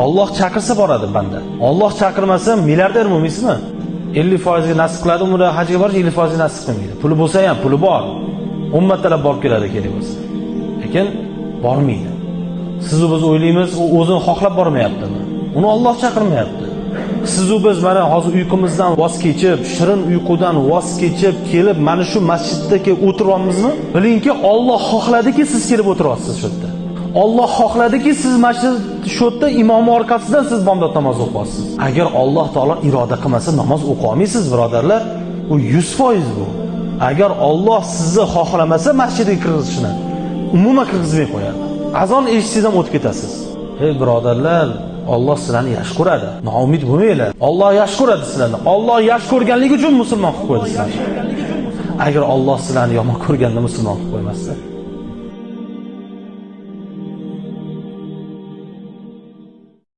Alloh chaqirsa boradi banda. Alloh chaqirmasa milliarder bo'lmaysizmi? 50% ga nasib qiladi umra hajga borish, 50% ga nasib qilmaydi. Puli bo'lsa ham, puli bor. 10 martalab borib keladi kerak bo'lsa. Lekin bormaydi. Siz biz o'ylaymiz, u o'zini xohlab bormayaptimi? Uni Alloh chaqirmayapti. Siz u biz mana hozir uyqumizdan voz kechib, shirin uyqudan voz kechib kelib mana shu masjidda kelib o'tiryapmizmi? Bilingki, Alloh xohladiki siz kelib o'tiryapsiz shu yerda. Alloh xohladiki siz mana shu yerda imom orqasidan siz bomdod namozi o'qiyapsiz. Agar Alloh taolo iroda qilmasa namoz o'qiy olmaysiz, birodarlar. Bu 100% bu. Agar Alloh sizni xohlamasa masjidga kirgizishni, umuman kirgizmay qo'yadi. Azon eshitsangiz ham o'tib ketasiz. Ey birodarlar, Alloh sizlarni yaxshi ko'radi. Noumid bo'lmanglar. Alloh yaxshi ko'radi sizlarni. Alloh yaxshi ko'rganligi uchun musulmon qilib qo'ydi sizlarni. Agar Alloh sizlarni yomon ko'rganda musulmon qilib qo'ymasdi.